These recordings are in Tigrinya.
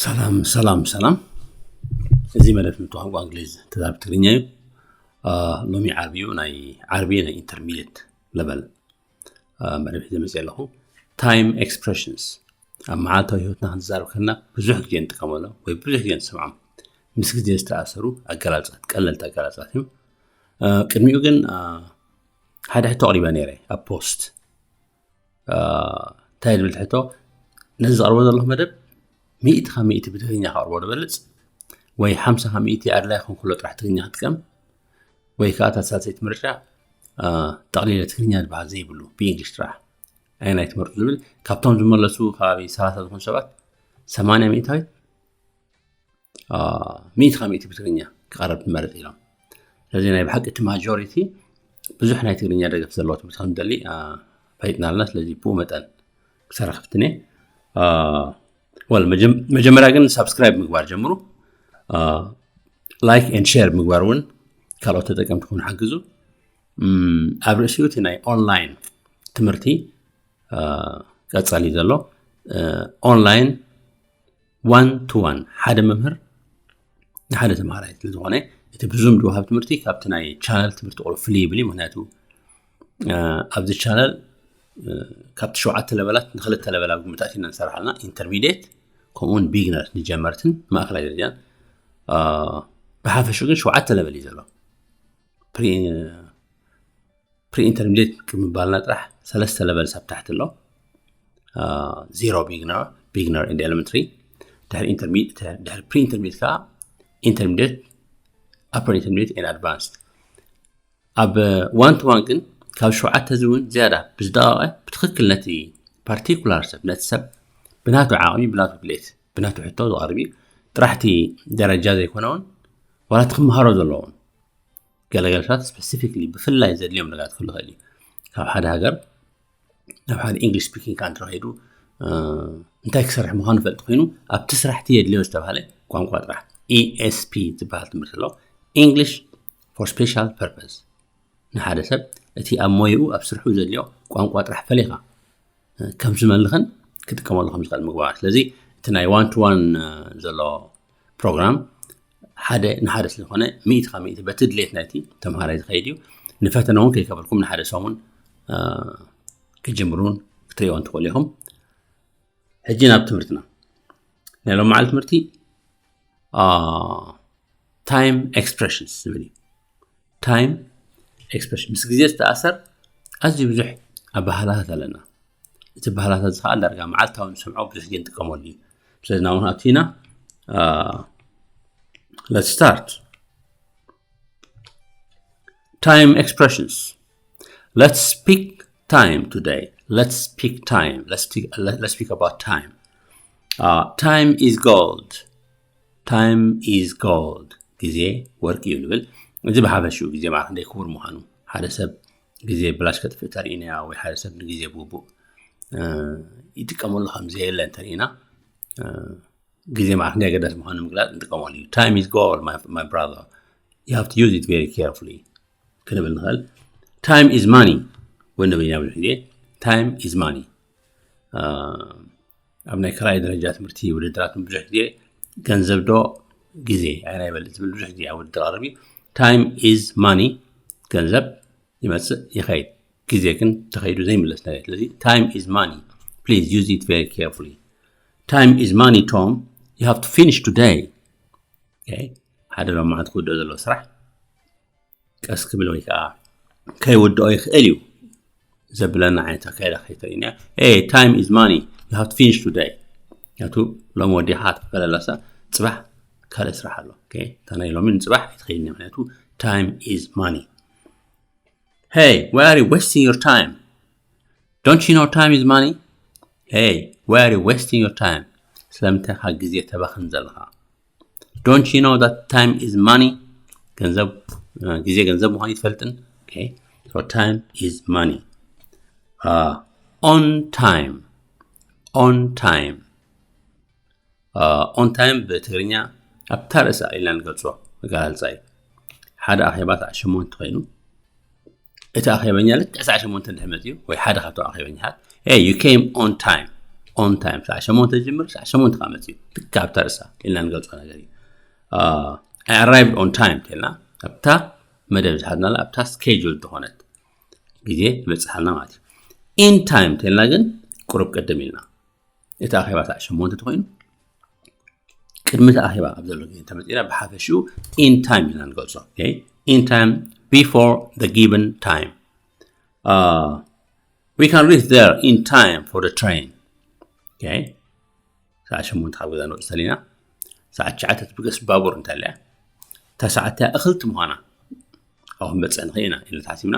ሰላም ሰላም ሰላም። እዚ መደብ ትምህርቲ ቋንቋ እንግሊዝ ተዛረብ ትግርኛ እዩ። ሎሚ ዓርቢ እዩ፣ ናይ ዓርቢ ናይ ኢንተርሚዲየት ለቨል መደብ ሒዘ መፅእ ኣለኹ። ታይም ኤክስፕሬሽንስ ኣብ መዓልታዊ ህይወትና ክንዛረብ ከለና ብዙሕ ግዜ ንጥቀመሎም ወይ ብዙሕ ግዜ ንሰምዖም፣ ምስ ግዜ ዝተኣሰሩ ኣገላልፃት፣ ቀለልቲ ኣገላልፃት እዮም። ቅድሚኡ ግን ሓደ ሕቶ ኣቕሪበ ነይረ ኣብ ፖስት። እንታይ ዝብል ሕቶ? ነዚ ዝቐርቦ ዘለኹ መደብ ሚእቲ ካብ ሚእቲ ብትግርኛ ከቕርቦ ዝበልፅ ወይ ሓምሳ ካብ ሚእቲ ኣድላይ ኾንኩሎ ጥራሕ ትግርኛ ክጥቀም ወይ ከዓ እታ ሳልሰይቲ ምርጫ ጠቕሊለ ትግርኛ ዝበሃል ዘይብሉ ብእንግሊሽ ጥራሕ ኣየናይ ትመርፁ ዝብል። ካብቶም ዝመለሱ ከባቢ ሰላሳ ዝኾኑ ሰባት ሰማንያ ሚእታዊት ሚእቲ ካብ ሚእቲ ብትግርኛ ክቐርብ ንመርፅ ኢሎም። ስለዚ ናይ ብሓቂ እቲ ማጆሪቲ ብዙሕ ናይ ትግርኛ ደገፍ ዘለዎ ትምህርቲ ከም ዝደሊ ፈሊጥና ኣለና። ስለዚ ብኡ መጠን ክሰርሕ ክፍትን እየ። ወል መጀመርያ ግን ሳብስክራይብ ምግባር ጀምሩ። ላይክ ኤንድ ሼር ምግባር እውን ካልኦት ተጠቀምቲ ክኾኑ ሓግዙ። ኣብ ርእሲኡ እቲ ናይ ኦንላይን ትምህርቲ ቀፃሊ ዘሎ ኦንላይን ዋን ቱ ዋን ሓደ መምህር ንሓደ ተምሃራይ ስለ ዝኾነ እቲ ብዙም ዝወሃብ ትምህርቲ ካብቲ ናይ ቻነል ትምህርቲ ቁሩብ ፍልይ ይብል እዩ። ምክንያቱ ኣብዚ ቻነል ካብቲ ሸውዓተ ለበላት ንክልተ ለበል ኣብ ግምት ኣቲና ንሰርሕ ኣለና። ኢንተርሚዲየት ከምኡውን ቢግነር ንጀመርትን ማእከላይ ደረጃን። ብሓፈሹ ግን ሸውዓተ ለበል እዩ ዘሎ። ፕሪ ኢንተርሚዲየት ቅድሚ ባልና ጥራሕ ሰለስተ ለበል ሳብ ታሕቲ ኣሎ። ዜሮ ቢግነር፣ ቢግነር ኤንድ ኤለመንትሪ፣ ድሕሪ ፕሪ ኢንተርሚዲየት ከዓ ኢንተርሚዲየት፣ ኣፐር ኢንተርሚዲየት ኤንድ ኣድቫንስድ። ኣብ ዋን ቱ ዋን ግን ካብ ሸውዓተ እዚ እውን ዝያዳ ብዝደቐቐ ብትኽክል ነቲ ፓርቲኩላር ሰብ፣ ነቲ ሰብ ብናቱ ዓቕሚ፣ ብናቱ ድሌት፣ ብናቱ ሕቶ ዝቐርብ እዩ። ጥራሕቲ ደረጃ ዘይኮነ እውን ዋላ እቲ ክመሃሮ ዘለዎን ገለገለታት ስፔሲፊክሊ ብፍላይ ዘድልዮም ነገራት ክህሉ ይኽእል እዩ። ካብ ሓደ ሃገር ናብ ሓደ ኢንግሊሽ ስፒኪንግ ካንትሪ ከይዱ እንታይ ክሰርሕ ምዃኑ ፈልጥ ኮይኑ ኣብቲ ስራሕቲ የድልዮ ዝተባሃለ ቋንቋ ጥራሕ ኢኤስፒ ዝበሃል ትምህርቲ ኣሎ። ኢንግሊሽ ፎር ስፔሻል ፐርፐስ። ንሓደ ሰብ እቲ ኣብ ሞይኡ ኣብ ስርሑ ዘድልዮ ቋንቋ ጥራሕ ፈሊኻ ከም ዝመልኽን ክጥቀመሉ ከም ዝኽእል ምግባር። ስለዚ እቲ ናይ ዋን ቱ ዋን ዘሎ ፕሮግራም ሓደ ንሓደ ስለዝኾነ ሚእቲ ካብ ሚእቲ በቲ ድሌት ናይቲ ተምሃራይ ዝኸይድ እዩ። ንፈተና እውን ከይከፈልኩም ንሓደ ሰሙን ክጅምሩን ክትሪእዎን ትኽእሉ ኢኹም። ሕጂ ናብ ትምህርትና። ናይ ሎም መዓልቲ ትምህርቲ ታይም ኤክስፕሬሽንስ ዝብል እዩ። ታይም ኤክስፕሬሽን ምስ ግዜ ዝተኣሰር ኣዝዩ ብዙሕ ኣባህላታት ኣለና። እቲ ባህላታት እዚ ከዓ ዳርጋ መዓልታዊ ንሰምዖ ብዙሕ ግዜ ንጥቀመሉ እዩ። ስለዚ ናብኡ ኣቲና let's start time expressions. Let's speak time today. Let's speak time. Let's speak, let's speak about time. Uh, time is gold. Time is gold. ግዜ ወርቂ እዩ ንብል። እዚ ብሓፈሽኡ ግዜ ማለት ክንደይ ክቡር ምዃኑ፣ ሓደ ሰብ ግዜ ብላሽ ከጥፍእ ተርእይናያ ወይ ሓደ ሰብ ንግዜ ብግቡእ ይጥቀመሉ ከም ዘየለ እንተርእይና ግዜ ማለት ክንደይ ኣገዳሲ ምዃኑ ንምግላፅ ንጥቀመሉ እዩ። Time is gold, my, my brother, you have to use it very carefully ክንብል ንኽእል። Time is money እውን ንብል ኢና ብዙሕ ግዜ። Time is money ኣብ ናይ ካልኣይ ደረጃ ትምህርቲ ውድድራት ብዙሕ ግዜ ገንዘብ ዶ ግዜ ኣየናይ ይበልፅ ዝብል ብዙሕ ግዜ ኣብ ውድድር ቀርብ እዩ። Time is money፣ ገንዘብ ይመፅእ ይኸይድ፣ ግዜ ግን ተኸይዱ ዘይምለስ ነገር። ስለዚ time is money, please use it very carefully. Time is money, Tom, you have to finish today. ሓደ ሎም መዓልቲ ክውድኦ ዘለዎ ስራሕ ቀስ ክብል ወይ ከዓ ከይውድኦ ይኽእል እዩ ዘብለና ዓይነት ኣካይዳ ከይተርእና። Hey, time is money, you have to finish today. ምክንያቱ ሎም ወዲኻ ትከለላሳ ፅባሕ ካልእ ስራሕ ኣሎ። እታ ናይ ሎሚ ንፅባሕ ኣይትኸይድን። ምክንያቱ time is money. Hey, why are you wasting your time? Don't you know time is money? Hey, why are you wasting your time? ስለምንታይ ካ ግዜ ተባኽን ዘለኻ? Don't you know that time is money? ገንዘብ ግዜ ገንዘብ ምዃኑ ይትፈልጥን። Okay, so time is money. Uh, on time. On time. On time ብትግርኛ ኣብታ ርእሳ ኢልና ንገልጾ መገላልጻ እዩ። ሓደ ኣኼባ ሰዓት ሸሞንተ ኮይኑ እቲ ኣኼበኛ ልክዕ ሰዓት ሸሞንተ እንድሕር መጺኡ ወይ ሓደ ካብቶም ኣኼበኛታት Hey, you came on time. on time። ሰዓት ሸሞንተ ዝጅምር ሰዓት ሸሞንተ ካብ መፅኡ ልክዕ ኣብታ ርእሳ ኢልና ንገልፆ ነገር እዩ። I arrived on time ተልና ኣብታ መደብ ዝሓዝናላ ኣብታ schedule ዝኾነት ግዜ ትበፅሓልና ማለት እዩ። In time ተልና ግን ቁሩብ ቅድም ኢልና እቲ ኣኼባ ሰዓት ሸሞንተ ተኮይኑ ቅድሚ እቲ ኣኼባ ኣብ ዘሎ ግዜ እንተመፂና ብሓፈሽኡ in time ኢልና ንገልፆ። In time before the given time. We can reach there in time for the train. ሰዓት ሸሞንተ ካብ ገዛ ንወፅእ ተሊና ሰዓት ትሽዓተ ትብገስ ባቡር እንተልያ እታ ሰዓት እያ እኽልቲ ምዃና ኣብኡ ክንበፅሕ ንኽእል ኢና ኢልና ተሓሲብና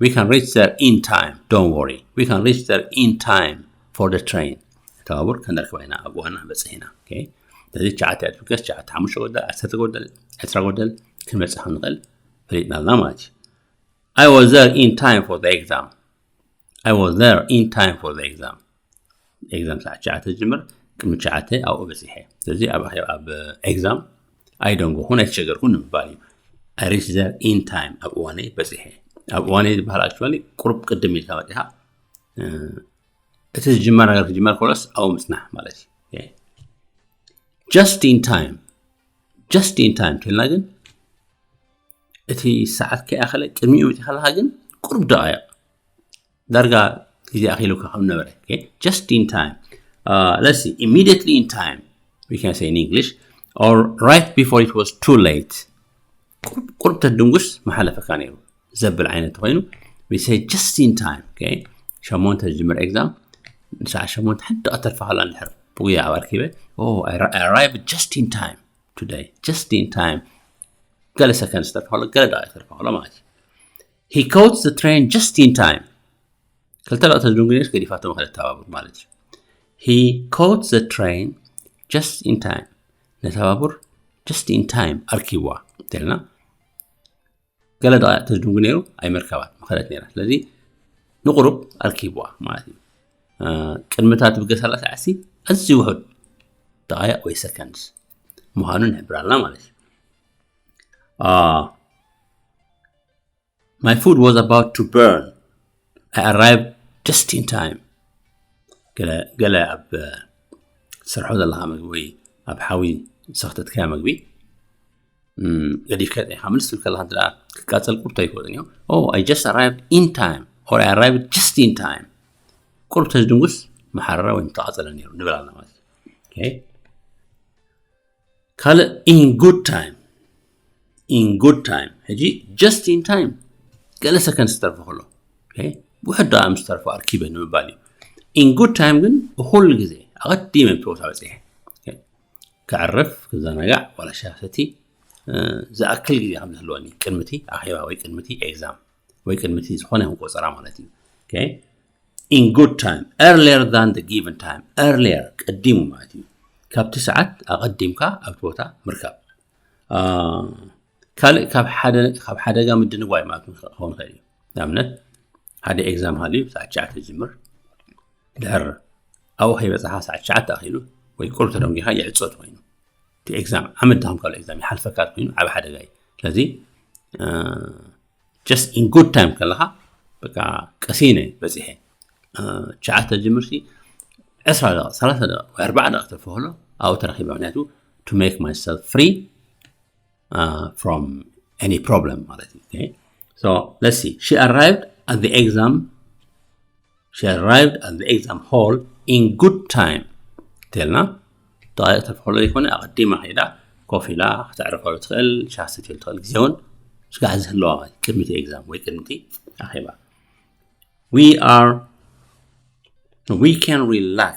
we can reach there in time, don't worry, we can reach there in time for the train። እታ ባቡር ከነርክባ ኢና ኣብ እዋና ክንበፅሕ ኢና። ስለዚ ትሽዓተ እያ ትብገስ ትሽዓተ ሓሙሽተ ጎደል ዓሰርተ ጎደል ዕስራ ጎደል ክንበፅሕ ንኽእል ፈሊጥና ኣለና ማለት እዩ። I was there in time for the exam. I was there in time for the exam. Exam ሰዓት ትሽዓተ ዝጅምር ቅድሚ ትሽዓተ ኣብኡ በፂሐ። ስለዚ ኣብ ኣብ exam ኣይደንጎኹን ኣይተሸገርኩን ንምባል እዩ። I reached there in time ኣብ እዋነይ በፂሐ። ኣብ እዋነይ ዝበሃል actually ቁሩብ ቅድም ኢልካ መፂኻ እቲ ዝጅመር ነገር ክጅመር ከሎስ ኣብኡ ምፅናሕ ማለት እዩ። Just in time just in time ተልና ግን እቲ ሰዓት ከይኣኸለ ቅድሚኡ መፂኻ ኣለኻ ግን ቁሩብ ደቃይቕ ዳርጋ ግዜ ኣኺሉካ ከም ነበረ። Just in time, let's see, immediately in time, we can say in English, or right before it was too late. ቁሩብ ተድንጉስ መሓለፈካ ነይሩ ዘብል ዓይነት ተኮይኑ we say just in time. ሸሞንተ ዝጅምር exam ንሰዓት ሸሞንተ ሓንቲ ደቂ ተርፋ ከላ እንድሕር ብጉያ ኣብ ኣርኪበ arrived just in time today, just in time ገለ ሰከንድ ዝተርፋ ከሎ ገለ ደቂ ተርፋ ከሎ ማለት እዩ። He caught the train just in time. ክልተ ደቂ ተድንጉ ነይሩ ገዲፋቶ መኸለ ተባብር ማለት እዩ። He caught the train just in time. ነታ ባቡር just in time ኣርኪብዋ እንተልና ገለ ደቂ ተድንጉ ነይሩ ኣይመርካባት መኸለት ነይራ። ስለዚ ንቁሩብ ኣርኪብዋ ማለት እዩ። ቅድምታ ትብገሳላ ሰዓትሲ ኣዝዩ ውሑድ ደቃይቕ ወይ ሰከንድስ ምዃኑ ንሕብራልና ማለት እዩ። My food was about to burn. I arrived just in time. ገለ ኣብ ሰርሖ ዘለካ መግቢ ወይ ኣብ ሓዊ ሰክተትካዮ መግቢ ገዲፍካ ጥሒካ ምልስ ትብል ከለካ እንተ ክቃፀል ቁርቶ ኣይክወፅን እዩ። Oh, I just arrived in time or I arrived just in time. ቁርብ ተዝድንጉስ መሓረረ ወይ ምተቃፀለ ነይሩ ንብል ኣለና ማለት እዩ። ካልእ in good time in good time ሕጂ just in time ገለ ሰከንድ ዝተርፎ ከሎ ውሕድ ደኣ ምስ ተርፎ ኣርኪበ ንምባል እዩ። In good time ግን ኩሉ ግዜ ኣቐዲመ ምስ ቦታ በፂሐ ከዕርፍ ክዘናጋዕ ዋላ ሻሂ ክሰቲ ዝኣክል ግዜ ከም ዝህልወኒ ቅድሚቲ ኣኼባ ወይ ቅድሚቲ exam ወይ ቅድሚቲ ዝኾነ ይኹን ቆፀራ ማለት እዩ። In good time, earlier than the given time, earlier ቀዲሙ ማለት እዩ። ካብቲ ሰዓት ኣቐዲምካ ኣብቲ ቦታ ምርካብ። ካልእ ካብ ሓደ ካብ ሓደጋ ምድንጓይ ማለት ክኸውን ይኽእል እዩ። ንኣብነት ሓደ exam ሃልዩ ሰዓት ትሽዓተ ዝጅምር ድሕር ኣብኡ ከይበፅሓ ሰዓት ትሽዓተ ኣኺሉ ወይ ቁሩብ ተደንጊኻ ይዕፆ ኮይኑ እቲ exam ዓመት ዳኹም ካልእ exam ይሓልፈካ ኮይኑ ዓብ ሓደጋ እዩ። ስለዚ just in good time ከለኻ በቃ ቀሲነ በፂሐ ትሽዓተ ጅምርሲ ዕስራ ደቂቕ ሰላሳ ደቂቕ ወይ ኣርባዓ ደቂቕ ተፈህሎ ኣብኡ ተረኺበ ምክንያቱ to make myself free from any problem ማለት እዩ። So let's see, she arrived at the exam she arrived at the exam hall in good time ተልና ደቂቕ ተፈህሎ ዘይኮነ ኣቐዲማ ከይዳ ኮፍ ኢላ ከተዕርፈሉ ትኽእል ሻሂ ትሰትየሉ ትኽእል ግዜ እውን ስጋዕ ዝህለዋ ቅድሚቲ exam ወይ ቅድሚቲ ኣኼባ we are we can relax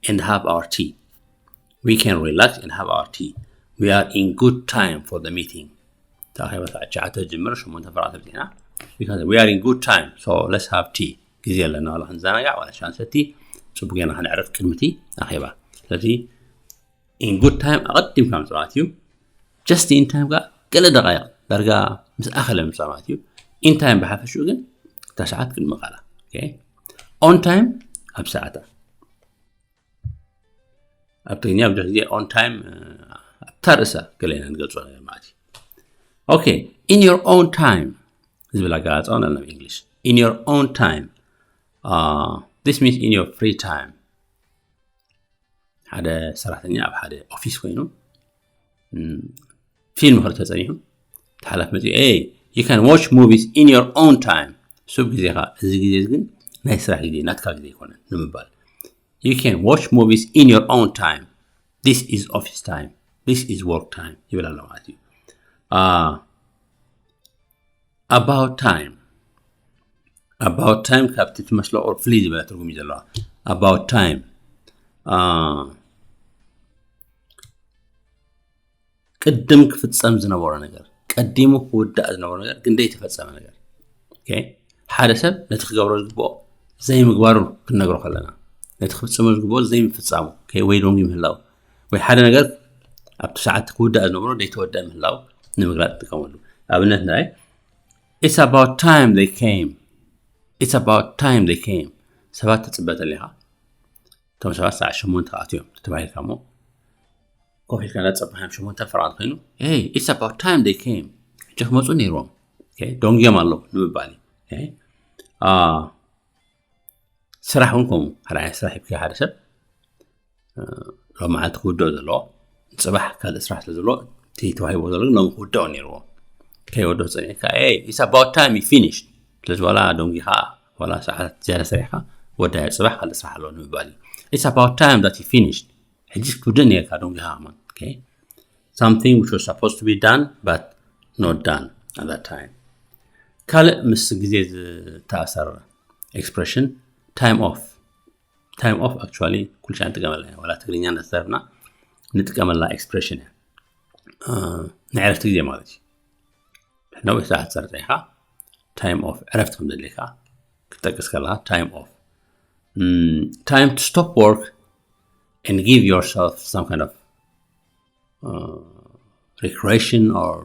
and have our tea. We can relax and have our tea. We are in good time for the meeting. ታኸባ ትሽዓተ ጅምር ሸሞንተ ፈራተ ብዜና we are in good time, so let's have tea. ግዜ ኣለና ዋላ ክንዘናጋዕ ዋላ ሻሂ ንሰቲ ጽቡቅ ጌርና ከነዕርፍ ቅድሚቲ ኣኼባ። ስለዚ in good time ኣቐዲምካ ምጽዋት እዩ። Just in time ከኣ ገለ ደቃይቕ ዳርጋ ምስ ኣኸለ ምጽዋት እዩ። In time ብሓፈሽኡ ግን እታ ሰዓት ቅድሚ ቃላ። On time ኣብ ሰዓታ ኣብ ትግርኛ ብዙሕ ግዜ on time ኣብታ ርእሳ ገለ ኢና ንገልጾ ነገር ማለት እዩ። Okay, in your own time ዝብል ኣገላልጻ እውን ኣለና ብእንግሊሽ። In your own time, this means in your free time. ሓደ ሰራሕተኛ ኣብ ሓደ ኦፊስ ኮይኑ ፊልም ክርኢ ተፀኒሑ፣ እቲ ሓላፊ መፂኡ፣ "Hey, you can watch movies in your own time." ሱብ ግዜኻ፣ እዚ ግዜ ግን ናይ ስራሕ ግዜ፣ ናትካ ግዜ ኣይኮነን ንምባል፣ "You can watch movies in your own time. This is office time. This is work time" ይብል ኣሎ ማለት እዩ። About time. About time ካብቲ ትመስሎ ቁሩብ ፍልይ ዝበለ ትርጉም እዩ ዘለዋ። About time. ቅድም ክፍጸም ዝነበሮ ነገር፣ ቀዲሙ ክውዳእ ዝነበሮ ነገር ግን ዘይተፈጸመ ነገር። ሓደ ሰብ ነቲ ክገብሮ ዝግብኦ ዘይምግባሩ ክንነግሮ ከለና፣ ነቲ ክፍጽሞ ዝግብኦ ዘይምፍጻሙ ወይ ደንጊ ምህላው፣ ወይ ሓደ ነገር ኣብቲ ሰዓት ክውዳእ ዝነበሮ ዘይተወደአ ምህላው ንምግላጽ ትጥቀመሉ። ኣብነት ናይ it's about time they came. It's about time they came. ሰባት ትጽበ ተሊኻ፣ እቶም ሰባት ሰዓት ሸሞንተ ክኣትዮም ተባሂልካ እሞ ኮፍ ኢልካ እንዳጸባሕዮም ሸሞንተ ፈረቓ ኮይኑ፣ "Hey, it's about time they came." ሕጂ ክመፁ ነይርዎም። ደንጊዮም ኣለዉ ንምባል እዩ። ስራሕ እውን ከምኡ፣ ሓደ ዓይነት ስራሕ ሂብካ ሓደ ሰብ ሎም መዓልቲ ክውድኦ ዘለዎ፣ ፅባሕ ካልእ ስራሕ ስለ ዘለዎ እቲ ተዋሂቦ ዘሎ ግን ሎም ክውድኦ ነይርዎ። ከይወዶ ፀኒዕካ፣ "Hey, it's about time you finished." ስለዚ ዋላ ደንጊኻ ዋላ ሰዓት ዝያዳ ሰሪሕካ ወዳያ፣ ፅባሕ ካልእ ስራሕ ኣለዎ ንምባል እዩ። "It's about time that you finished." ሕጂ ክትውድእ ነርካ ደንጊኻ ከማን። Something which was supposed to be done but not done at that time. ካልእ ምስ ግዜ ዝተኣሰር expression time off. Time off actually ኩልሻ ንጥቀመላ እያ፣ ዋላ ትግርኛ እናተዛረብና ንጥቀመላ expression እያ። ናይ ዕረፍቲ ግዜ ማለት እዩ። ነዊሕ ሰዓት ሰርተ ኢኻ፣ time off ዕረፍቲ ከም ዘድልየካ ክትጠቅስ ከለኻ time off. Time to stop work and give yourself some kind of recreation or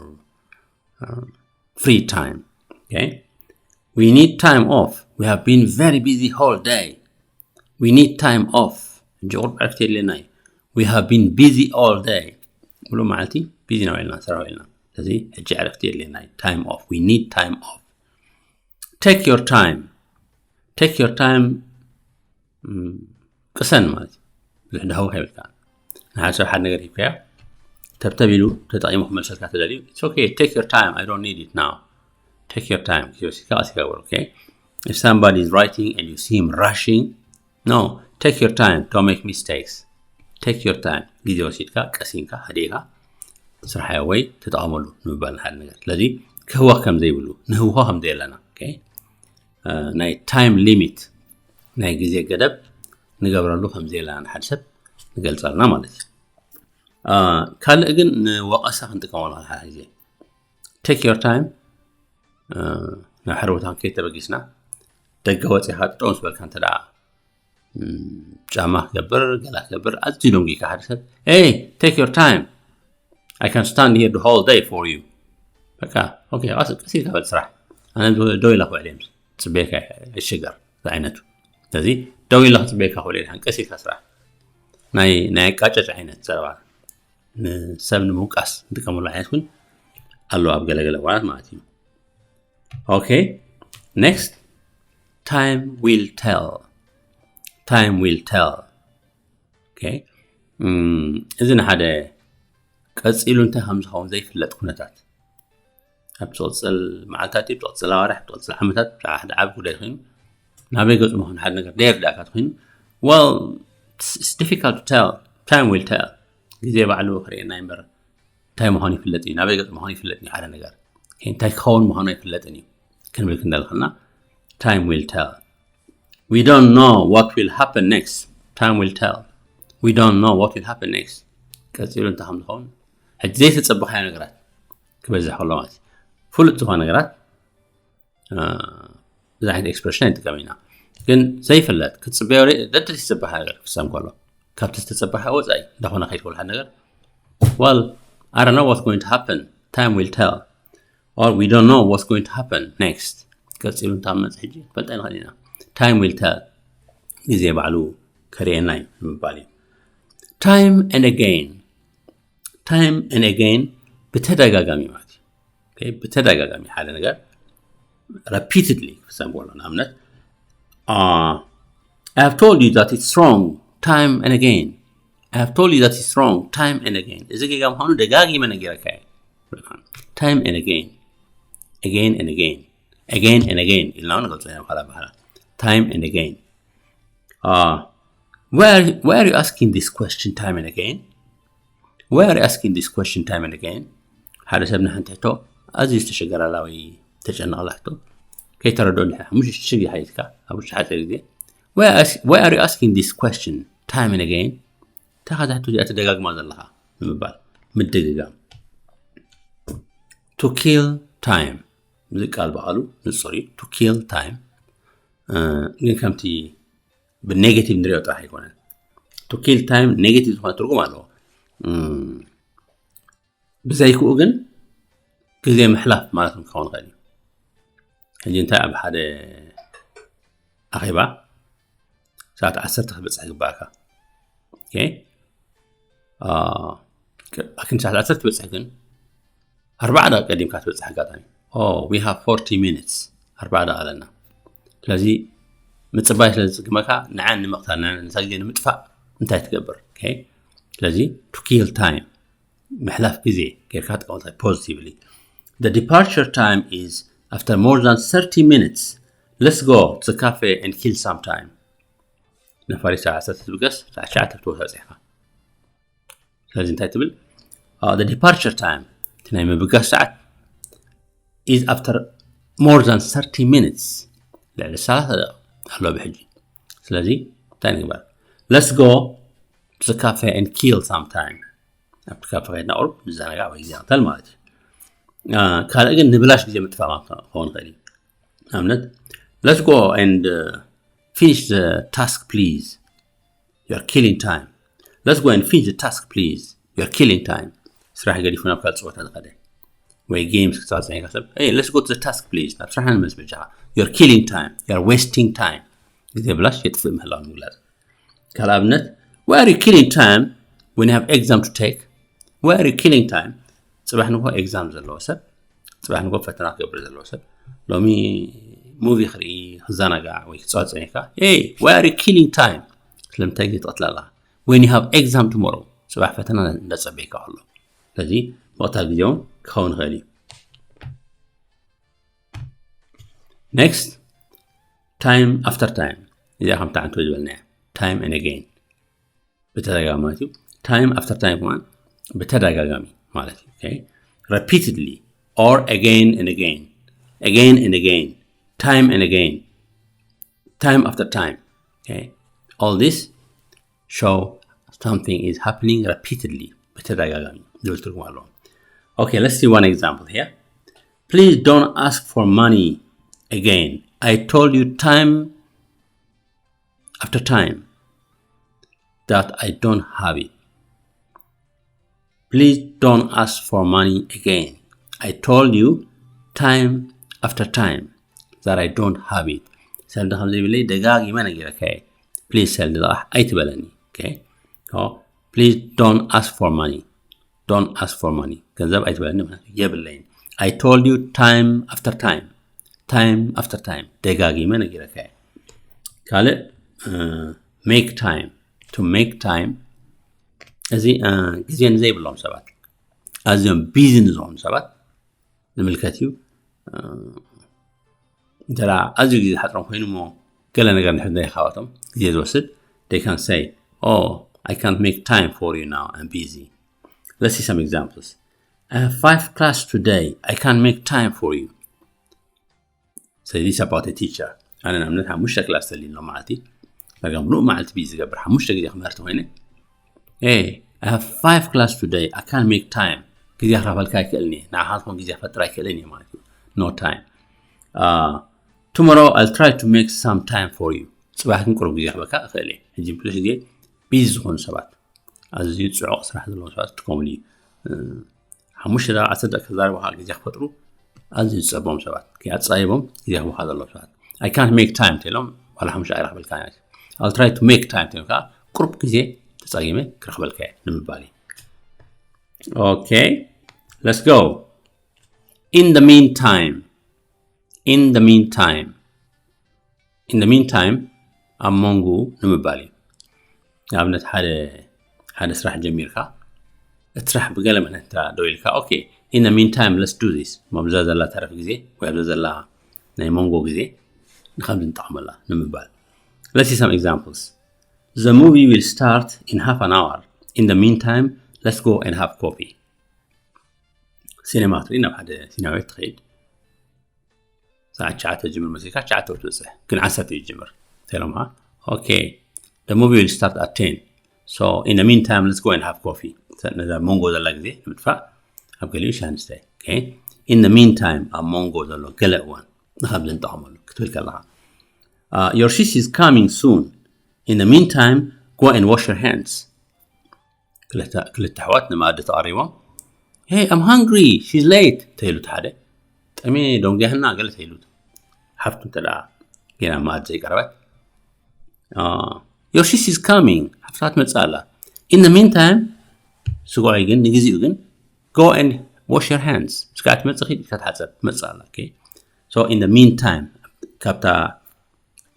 free time. We need time off. We have been very busy whole day. We need time off. ሕጂ ቁሩብ ዕረፍቲ የድልየና እዩ። We have been busy all day. ሙሉእ መዓልቲ ቢዚ ኢና ውዒልና፣ ንሰርሕ ውዒልና። ስለዚ ሕጂ ዕረፍቲ የድልየና እዩ። Time off. We need time off. Take your time. Take your time. ቅሰን ማለት እዩ። ብዙሕ ዳህው ከይብልካ፣ ንሓደ ሰብ ሓደ ነገር ሂብካዮ፣ ተብተብ ኢሉ ተጠቒሙ ክመልሰልካ ተደልዩ፣ it's okay, take your time, I don't need it now. Take your time. ግዜ ወሲድካ ቀስ ኢልካ ግበሮ። If somebody is writing and you see him rushing, no, take your time, don't make mistakes. Take your time. ግዜ ወሲድካ፣ ቀሲንካ፣ ሃዲእካ ስራሕ ወይ ተጠቐመሉ ንምባል ንሓደ ነገር። ስለዚ ክህወኽ ከም ዘይብሉ፣ ንህውኾ ከም ዘየለና። ናይ time limit፣ ናይ ግዜ ገደብ ንገብረሉ ከም ዘየለና ንሓደ ሰብ ንገልጸልና ማለት እዩ። ካልእ ግን ንወቐሳ ክንጥቀመሉ ሓደ ግዜ። Take your time። ናብ ሓደ ቦታ ከይተበጊስና፣ ደገ ወፂኻ ጠጠው ምስ በልካ እንተ ደኣ ጫማ ክገብር፣ ገላ ክገብር ኣዝዩ ደንጊካ ሓደ ሰብ፣ "Hey, take your time. I can stand here the whole day for you." በቃ፣ ኦኬ፣ ቀስ ኢልካ በል ስራሕ። ኣነ ደው ኢለ ክውዕል እየ፣ ጽበየካ እየ፣ ኣይሽገር ዝዓይነቱ። ስለዚ ደው ኢለ ክጽበየካ ክውዕል እየ፣ ቀስ ኢልካ ስራሕ። ናይ ኣቃጨጭ ዓይነት ዘረባ፣ ንሰብ ንምውቃስ ንጥቀመሉ ዓይነት እውን ኣሎ ኣብ ገለገለ እዋናት ማለት እዩ። Okay, next. Time will tell. Time will tell. Okay. እዚ ንሓደ ቀጺሉ እንታይ ከም ዝኸውን ዘይፍለጥ ኩነታት፣ ኣብ ዝቕጽል መዓልታት፣ ኣብ ዝቕጽል ኣዋርሕ፣ ኣብ ዝቕጽል ዓመታት ሓደ ዓቢ ጉዳይ ኮይኑ፣ ናበይ ገጹ ምዃኑ ሓደ ነገር ዘይርዳእካ ተኾይኑ፣ well, it's difficult to tell. Time will tell. ግዜ ባዕሉ ክርእየና እምበር እንታይ ምዃኑ ይፍለጥ እዩ፣ ናበይ ገጹ ምዃኑ ይፍለጥ እዩ። ሓደ ነገር እንታይ ክኸውን ምዃኑ ኣይፍለጥን እዩ ክንብል ክንደል ከለና፣ time will tell. We don't know what will happen next. Time will tell. We don't know what will happen next. ቀጺሉ እንታይ ከም ዝኸውን ሕጂ ዘይተጸበኻዮ ነገራት ክበዝሕ ከሎ ማለት እዩ። ፍሉጥ ዝኾነ ነገራት እዚ ዓይነት expression ኣይንጥቀም ኢና። ግን ዘይፍለጥ ክትጽበዮ ደደት ዝተጸበኻ ነገር ክፍጸም ከሎ፣ ካብቲ ዝተጸበኻ ወጻኢ እንዳኾነ ከይድ ከሎ ሓደ ነገር፣ well, I don't know what's going to happen. Time will tell. Or we don't know what's going to happen next. ቀጺሉ እንታይ መጽእ ሕጂ ፈልጣ ንኽእል ኢና። Time will tell. ግዜ ባዕሉ ከርእየና እዩ ንምባል እዩ። Time and again. Time and again፣ ብተደጋጋሚ ማለት እዩ። ብተደጋጋሚ ሓደ ነገር repeatedly ክፍጸም ከሎ፣ ንኣብነት፣ I have told you that it's wrong time and again. I have told you that it's wrong time and again. እዚ ጌጋ ምዃኑ ደጋጊመ ነጊረካ እየ። Time and again. Again and agaን. Again and again ኢልና ንገልጾ ኢና ብኻልእ ኣበሃህላ። Time and again. Uh, why, are, why are you asking this question time and again? Why are you asking this question time and again? ሓደ ሰብ ንሓንቲ ሕቶ ኣዝዩ ዝተሸገራላ ወይ ተጨነቐላ ሕቶ ከይተረድኦ እንድሕር ሓሙሽተ ሽግ ሓቲትካ ኣብ ውሽጢ ሓፂር ግዜ why, ask, why are you asking this question time and again? እንታይ ኢኻ እዛ ሕቶ እዚኣ ትደጋግማ ዘለኻ ንምባል ምድግጋም። To kill time እዚ ቃል በዓሉ ንጹር እዩ። To kill time ግን ከምቲ ብኔጌቲቭ ንሪኦ ጥራሕ ኣይኮነን። To kill time ኔጌቲቭ ዝኾነ ትርጉም ኣለዎ። ብዘይክኡ ግን ግዜ ምሕላፍ ማለት እውን ክኸውን ይኽእል እዩ። ሕጂ እንታይ ኣብ ሓደ ኣኼባ ሰዓት ዓሰርተ ክትበፅሕ ይግባእካ። ኣክን ሰዓት ዓሰርተ ትበፅሕ ግን ኣርባዓ ደቂ ቀዲምካ ትበፅሕ ኣጋጣሚ we have forty minutes ኣርባዓ ደቂ ኣለና። ስለዚ ምፅባይ ስለ ዝፅግመካ ንዓን ንምቕታል ንሳ ግዜ ንምጥፋእ እንታይ ትገብር? ስለዚ to kill time ምሕላፍ ግዜ ጌርካ ተቐምጠ positively. The departure time is after more than thirty minutes. Let's go to the cafe and kill some time. ነፋሪት ሰዓት ዓሰርተ ትብገስ ሰዓት ትሽዓተ ክትወፅእ ኢኻ። ስለዚ እንታይ ትብል? The departure time እቲ ናይ ምብጋስ ሰዓት is after more than thirty minutes ልዕሊ ሰላሳ ደቂቕ ኣሎ ብሕጂ። ስለዚ እንታይ ንግበር? Let's go to the cafe and kill some time. ኣብቲ ካፈ ከድና ቁሩብ ንዘናጋዕ ወይ ግዜ ንቕተል ማለት እዩ። ካልእ ግን ንብላሽ ግዜ ምጥፋእ ክኸውን ይኽእል እዩ። ንኣብነት let's go and finish the task please. You're killing time. Let's go and finish the task please. You're killing time. ስራሕ ገዲፉ ናብ ካልእ ፀወታ ዝኸደ ወይ games ክፃወት ፀኒሕካ ሰብ let's go to the task please. ናብ ስራሕ ንመለስ በጃኻ. You're killing time. You're wasting time. ግዜ ብላሽ የጥፍእ ምህላው ንምግላፅ። ካልእ ኣብነት why are you killing time when you have exam to take? Why are you killing time? ፅባሕ ንጎ exam ዘለዎ ሰብ ፅባሕ ንጎ ፈተና ክገብር ዘለዎ ሰብ ሎሚ movie ክርኢ ክዘናጋዕ ወይ ክፃወት ፀኒሕካ why are you killing time? ስለምንታይ ግዜ ትቐትል ኣለኻ? When you have exam tomorrow ፅባሕ ፈተና እንዳፀበይካ ከሎ ስለዚ ምቕታል ግዜ እውን ክኸውን ይኽእል እዩ። Next time after time እዚኣ ከምታ ዓንቶ ዝበልናያ time and again ብተደጋጋሚ ማለት እዩ። Time after time ከማን ብተደጋጋሚ ማለት እዩ። Repeatedly or again and again, again and again, time and again, time after time. All this show something is happening repeatedly ብተደጋጋሚ ዝብል ትርጉም ኣለዎ። Okay, let's see one example here. Please don't ask for money again. I told you time after time that I don't have it. Please don't ask for money again. I told you time after time that I don't have it. ሰልዲ ከም ዘይብለይ ደጋጊመ ነጊረካ እየ። Please ሰልዲ ልቓሕ ኣይትበለኒ። Please don't ask for money. Don't ask for money. ገንዘብ ኣይትበለኒ ማለት የብለይን። I told you time after time. Time after time ደጋጊመ ነጊረካ እየ። ካልእ make time. To make time እዚ ግዜ ንዘይብሎም ሰባት ኣዝዮም busy ንዝኾኑ ሰባት ንምልከት እዩ። እንተ ኣዝዩ ግዜ ዝሓፅሮም ኮይኑ እሞ ገለ ነገር ንሕድ ናይ ካባቶም ግዜ ዝወስድ they can say, oh, I can't make time for you now, I'm busy. Let's see some examples. I have five class today, I can't make time for you. ስለዚ it's about a teacher. ኣነ ንኣብነት ሓሙሽተ ክላስ ተልኒ ሎም መዓልቲ ዳርጋ ምሉእ መዓልቲ ብዩ ዝገብር ሓሙሽተ ግዜ ክምህርቲ ኮይነ I have five class today, I can't make time. ግዜ ክረኽበልካ ኣይክእልን እየ። ንዓኻትኩም ግዜ ክፈጥር ኣይክእልን እየ ማለት እዩ። No time. Tomorrow I'll try to make some time for you. ፅባሕ ግን ቁሩብ ግዜ ክበካ እኽእል እየ። ሕጂ ብዙሕ ግዜ busy ዝኾኑ ሰባት ኣዝዩ ፅዑቕ ስራሕ ዘለዎም ሰባት ትከምሉ እዩ። ሓሙሽተ ደቂ ዓሰርተ ደቂ ክዛረቡ ከዓ ግዜ ክፈጥሩ ኣዝዩ ዝፀቦም ሰባት ኣፃይቦም ግዜ ክበካ ዘለዎም ሰባት I can't make time ተሎም ዋላ ሓሙሽተ ኣይረኽበልካ። I'll try to make time ተሎም ከዓ ቁሩብ ግዜ ተፃጊመ ክረኽበልካ እየ ንምባል እዩ። Okay, let's go. In the meantime. In the meantime. In the meantime ኣብ መንጉ ንምባል እዩ። ንኣብነት ሓደ ሓደ ስራሕ ጀሚርካ እቲ ስራሕ ብገለ ምክንያት ደው ኢልካ okay, in the meantime let's do this, እሞ ኣብዛ ዘላ ተረፍ ግዜ ወይ ኣብዛ ዘላ ናይ መንጎ ግዜ ንከምዚ ንጠቕመላ ንምባል። Let's see some examples. The movie will start in half an hour. In the meantime, let's go and have coffee. ሲኔማ ትርኢ ናብ ሓደ ሲኔማ ቤት ትኸይድ ሰዓት ትሽዓተ ጅምር መሲልካ ትሽዓተ ትበፅሕ ግን ዓሰርተ እዩ ጅምር ተሎምሃ okay, the movie will start at ten, so in the meantime let's go and have coffee. ነዛ መንጎ ዘላ ግዜ ንምጥፋእ ኣብ ገሊኡ ሻንስተ okay, in the meantime ኣብ መንጎ ዘሎ ገለ እዋን ንከምዚ ንጠቐመሉ ክትብል ከለኻ uh, your sis is coming soon, in the meantime go and wash your hands. ክልተ ኣሕዋት ንመኣዲ ተቐሪቦም hey, I'm hungry, she's late ተይሉት ሓደ ጠሜ ደንጉያህና ገለ ተይሉት ሓፍቱ እንተ ገና መኣዲ ዘይቀረበት your sis is coming, ሓፍታ ትመፅእ ኣላ። In the meantime ስጉኣይ ግን ንግዚኡ ግን go and wash your hands, ስጋዕ ትመፅእ ኪድ ኢልካ ተሓፀብ ትመፅእ ኣላ okay, so in the meantime ካብታ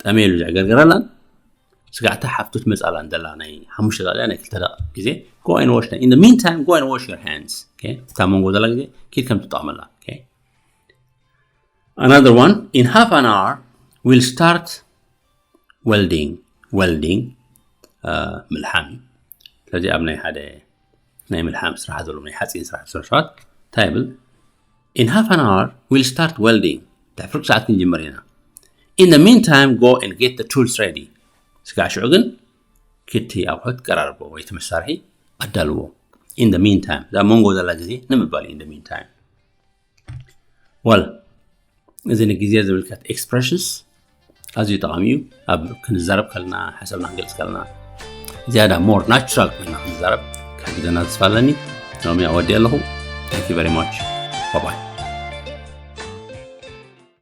ጠሜሉ ዘዕገርገረላን ስጋዕታ ሓፍቱ ትመፅእ ኣላ እንደላ ናይ ሓሙሽተ ደቂቃ ናይ ክልተ ደቂቃ ግዜ go and wash them. In the meantime go and wash your hands okay, እታ መንጎ ዘላ ግዜ ኪድ ከም ትጠቕመላ okay. Another one, in half an hour we'll start welding. Welding ምልሓም እዩ። ስለዚ ኣብ ናይ ሓደ ናይ ምልሓም ስራሕ ዘሎ ናይ ሓፂን ስራሕ ዝሰርሑ ሰባት እንታይ ይብል in half an hour we'll start welding, ድሕሪ ፍርቂ ሰዓት ክንጅምር ኢና። In the meantime go and get the tools ready, ስጋዕ ሽዑ ግን ኪድ እቲ ኣቑሑት ቀራርቦ ወይ እቲ መሳርሒ ኣዳልዎ። In the meantime እዛ መንጎ ዘላ ግዜ ንምባል in the meantime well, እዚ ንግዜ ዝምልከት expressions ኣዝዩ ጠቓሚ እዩ። ኣብ ክንዛረብ ከለና ሓሳብና ክንገልፅ ከለና ዝያዳ more natural ኮይና ክንዛረብ ክሕግዘና ተስፋ ኣለኒ። ሎሚ ኣወዲ ኣለኹ። Thank you very much. Bye bye.